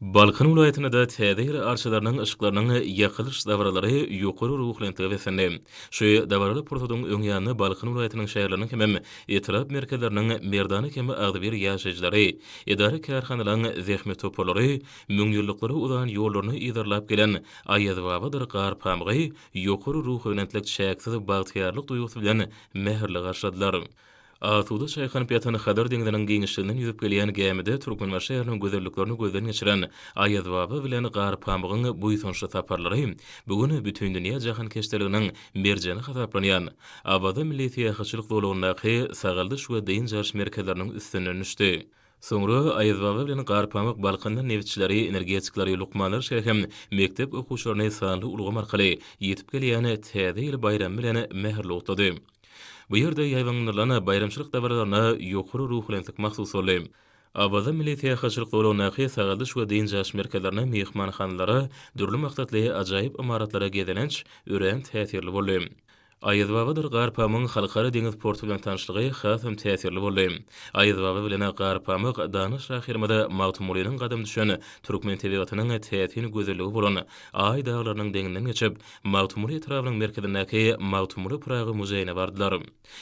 Balkan welaýatynda-da Täze ýyl arçalarynyň yşyklarynyň ýakylyş dabaralary ýokary ruhubelentlige beslendi. Şu dabaraly pursadyň öň ýanynda Balkan welaýatynyň şäherleriniň hemem etrap merkezleriniň merdana hem agzybir ýaşaýjylary, edara-kärhanalaryň zähmet toparlary müňýyllyklara uzan ýollaryny yzarlap gelen Aýazbabadyr Garpamygy ýokary ruhubelentlik, çäksiz bagtyýarlyk duýgusy bilen mähirli garşyladylar. Asuda çaýkanyp ýatan Hazar deňziniň giňişliginden ýüzüp gelýän gämide Türkmenbaşy şäheriniň gözelliklerini gözden geçiren Aýazbaba bilen Garpamygyň buýsançly saparlary bu gün bütindünýä jahankeşdeliginiň merjeni hasaplanýan Awaza milli syýahatçylyk zolagyndaky sagaldyş we dynç alyş merkezleriniň üstünden düşdi. Soňra Aýazbaba bilen Garpamyk Balkandan nebitçileri, energetikleri, lukmanlary şeýle hem mekdep okuwçylaryny sanly ulgam arkaly ýetip gelýän Täze ýyl baýramy bilen mähirli gutlady. Bu ýerde ýaýbaňlandyrylan baýramçylyk dabaralaryna ýokary ruhubelentlik mahsus boldy. Awaza milli syýahatçylyk zolagyndaky sagaldyş we dynç alyş merkezlerine, myhmanhanalara, dürli maksatly ajaýyp ymaratlara gezelenç örän täsirli boldy. Aýazbabadyr Garpamygyň Halkara deňiz porty bilen tanyşlygy hasam täsirli boldy. Aýazbaba bilen Garpamyk dana şahyrymyz Magtymgulynyň gadam düşen türkmen tebigatynyň täsin gözelligi bolan Aý daglarynyň deňinden geçip, Magtymguly etrabynyň merkezindäki Magtymguly Pyragy muzeýine bardylar.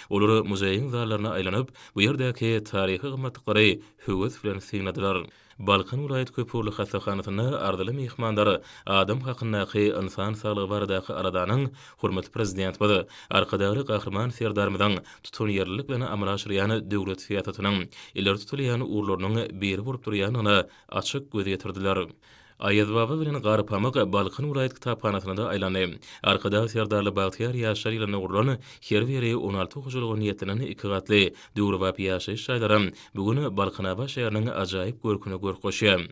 Olar muzeýiň zallaryna aýlanyp, bu ýerdäki taryhy gymmatlyklary höwes bilen synladylar. Balkan welaýat köpugurly hassahanasynda arzyly myhmanlar adam hakyndaky, ynsan saglygy baradaky aladanyň hormatly Prezidentimiz Arkadagly Gahryman Serdarymyzyň tutanýerlilik bilen amala aşyrýan döwlet syýasatynyň ileri tutulýan ugurlarynyň biri bolup durýandygyna açyk göz ýetirdiler. Aýazbaba bilen Garpamyk Balkan welaýat kitaphanasyna-da aýlandy. Arkadag Serdarly bagtyýar ýaşlar ýylynda gurlan, her biri 16 hojalyga niýetlenen iki gatly, döwrebap ýaşaýyş jaýlaram bu gün Balkanabat şäheriniň ajaýyp görküne görk goşýar.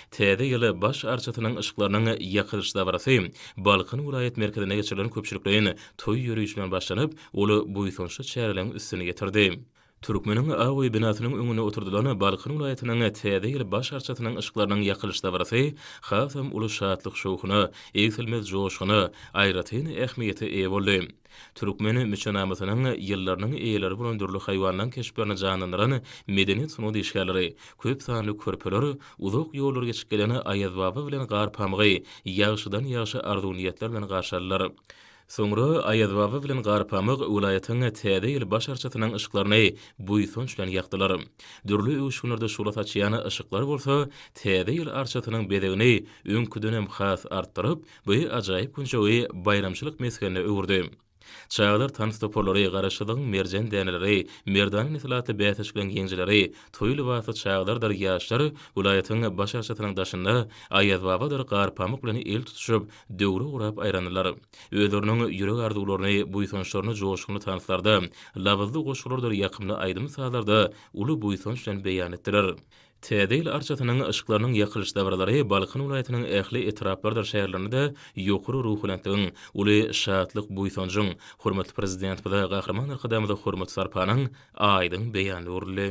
Täze ýyl baş arçasynyň yşyklarynyň ýakylyş dabarasy Balkan welaýat merkezinde geçirilen köpçülikleýin toý ýörişi bilen başlanyp, ol buýsançly çäreleriň üstüni ýetirdi. Türkmeniň Ak öýi binasynyň öňünde oturdylan Balkan welaýatynyň Täze ýyl baş arçasynyň yşyklarynyň ýakylyş dabarasy hasam uly şatlyk-şowhuna, egsilmez joşguna, aýratyn ähmiýete eýe boldy. Türkmen müçenamasynyň ýyllarynyň eýeleri bolan dürli haýwanlaryň keşplerini janlandyran medeniýet-sungat işgärleri, köp sanly körpeler uzak ýollary geçip gelen Aýazbaba bilen Garpamygy ýagşydan-ýagşy arzuw-niýetler bilen garşy aldylar. Soňra Aýazbaba bilen Garpamyk welaýatyň Täze ýyl baş arçasynyň yşyklaryny buýsanç bilen ýakdylar. Dürli öwüşginlerde şugla saçýan yşyklar bolsa Täze ýyl arçasynyň bezegini öňküdenem has artdyryp, bu ajaýyp künjegi baýramçylyk mesgenine öwürdi. Çagalar tans toparlary, Garaşsyzlygyň merjen däneleri, Merdana nesil atly bäsleşikleriň ýeňijileri, toý lybasly çagalardyr ýaşlar welaýatyň baş arçasynyň daşynda Aýazbabadyr Garpamyk bilen el tutuşyp, döwre gurap aýlandylar. Özleriniň ýürek arzuwlaryny, buýsançlaryny joşgunly tanslarda, labyzly goşgulardyr ýakymly aýdym-sazlarda uly buýsanç bilen beýan etdiler. Täze ýyl arçasynyň yşyklarynyň ýakylyş dabaralary Balkan welaýatynyň ähli etraplardyr şäherlerinde-de ýokary ruhubelentligiň, uly şatlyk-buýsanjyň, hormatly Prezidentimize, Gahryman Arkadagymyza hormat-sarpanyň aýdyň beýanyna öwrüldi.